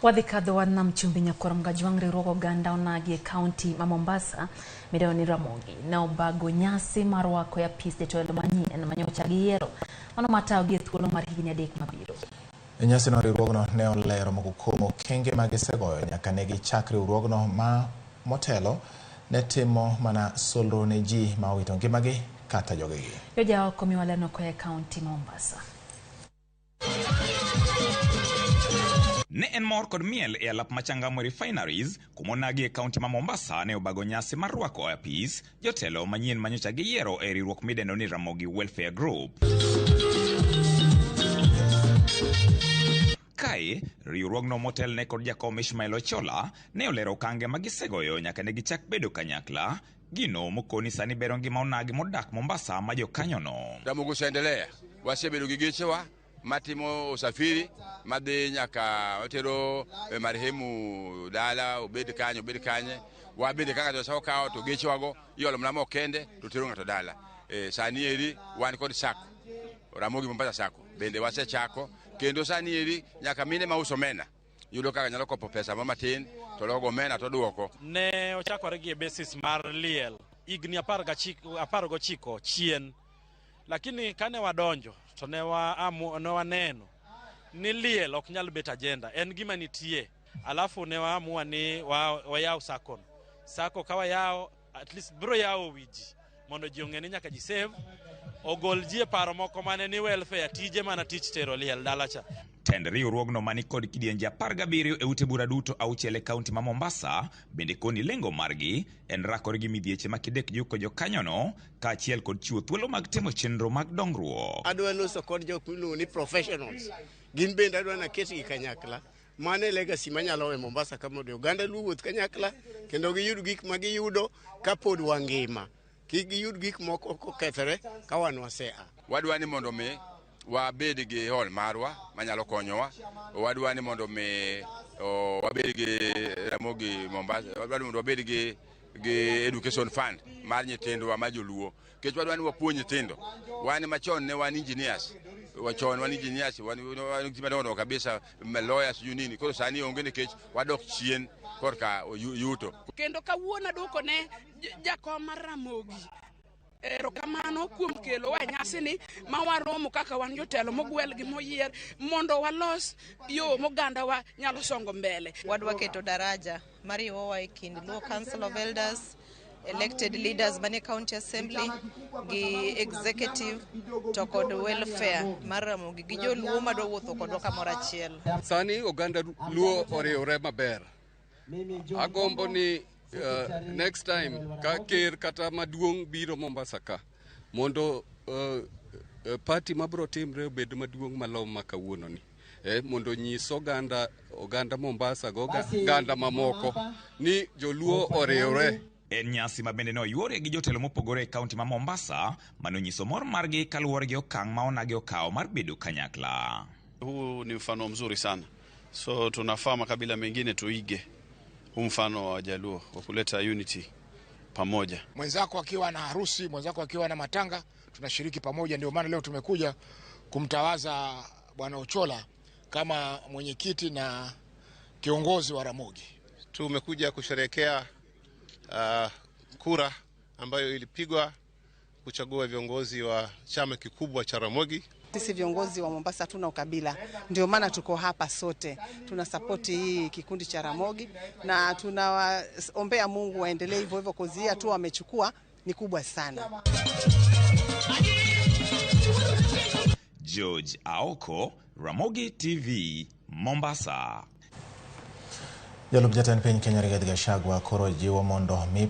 Wadhi kadho wan nam chumbi nyakwar Mgajwang' riwruog oganda onagi e kaunti ma Mombasa midendo ni Ramogi ne obago nyasi mar rwako e apis jatelo manyien manyocha giyiero mano matayogi e thuolo mar higni 3 mabiro. E nyasino riwruogno ne olero moko kuom okenge ma gisegoyo nyaka ne gichak riwruogno ma motelo ne timo mana solro ne ji ma owito ngimagi kata jogegi. Jojaoko miwa lerno koa e kaunti ma Mombasa. Ne en mor kod miel e alap ma Changamwe Refineries kuma onagi e kaunti ma Mombasa ne obago nyasi mar rwako e apis jotelo manyien manyocha giyiero e riwruok midendo ni Ramogi Welfare Group. Kae, riwruogno motelne kod jakom Ishmael Ochola ne olero okange ma gisegoyo nyaka ne gichak bedo kanyakla, gino mokoni sani bero ngima onagi modak Mombasa ma jokanyono. Ramogi oseendelea, wasebedo gi gechewa matimo usafiri madhi nyaka watero marehemu dala, obed kanye obed kanye. Wabende kaka ng'ato osekawo to gechewago iolo mana mo kende to tero ng'ato dala. Sani eri wan kod sacco, Ramogi Mombasa Sacco bende wasechako, kendo sani eri nyaka mine mauso omena yudo kaka nyalo kopo pesa mo matin to logo omena to duoko. Ne ochakore gi e basis mar liel higni 19 chien, lakini kane wadonjo to ne waneno ni liel ok nyal bet agenda, en gima nitie. Alafu ne waamua ni wayaw sacco no. Sacco ka wayawo, at least biro yawo wi ji mondo ji ong'e ni nyaka ji save, ogol ji e paro moko mane ni welfare tije mana tich tero liel dala cha. Tend riwruogno mani kod kidienje 17 e ute bura duto 6 e kaunti ma Mombasa bende koni lengo margi en rakore gi midhieche ma kidek juko jokanyono kaachiel kod chiwo thuolo mag timo chenro mag dongruok. Adwa loso kod jok miluongo ni professionals, gin bende adwa naketgi kanyakla. Mano e legacy manyalo we Mombasa ka mondo oganda Luo wuoth kanyakla kendo giyud gik ma giyudo kapod wangima. Kik giyud gik moko kokethore ka wan wasea. Wadwa ni mondo mi wabed gi hall marwa manyalo konyowa. Wadwa ni mondo mi wabed gi Ramogi Mombasa, wadwa ni mondo wabed gi education fund mar nyithindwa ma joluo. Nikech wadwa ni wapuonj nyithindo. Wan machon ne wan engineers. Wachon wan engineers, wan ji madongo kabisa, lawyers ju nini. Koro sani onge nikech wadok chien korka yuto. Kendo kawuono aduoko ne jakom mar Ramogi erokamano kuom kelo wa nyasini ma waromo kaka wan jotelo mogwel gi moyier mondo walos yo mogandawa nyalo songo mbele. Wadwa keto daraja mariwowa e kind Luo Council of Elders, elected leaders manie County Assembly gi executive to kod welfare mar Ramogi gi joluo madwa wuotho kodwa kamoro achiel. Sani oganda Luo oriwre maber. Agombo ni next time ka ker kata maduong' biro Mombasa ka mondo party mabro timre obed maduong' malo ma kawuono ni. Mondo nyis oganda Mombasa go oganda mamoko ni joluo oriwre. En nyasi ma bende ne oyuore gi jotelo mopogore e kaunti ma Mombasa manonyiso mor margi kaluwore gi okang' ma onagi okawo mar bedo kanyakla. Huu ni mfano mzuri sana, so tunafaa makabila mengine tuige huu mfano wa Wajaluo wa kuleta unity pamoja. Mwenzako akiwa na harusi, mwenzako akiwa na matanga, tunashiriki pamoja. Ndio maana leo tumekuja kumtawaza Bwana Ochola kama mwenyekiti na kiongozi wa Ramogi. Tumekuja kusherehekea kura ambayo ilipigwa kuchagua viongozi wa chama kikubwa cha Ramogi. Sisi viongozi wa Mombasa hatuna ukabila, ndio maana tuko hapa sote. Tuna support hii kikundi cha Ramogi na tunawaombea Mungu waendelee hivyo hivyo, kuzia tu wamechukua ni kubwa sana. George Aoko, Ramogi TV, Mombasa. Jalup jatend piny Kenya Rigathi Gachagua koro jiwo mondo mi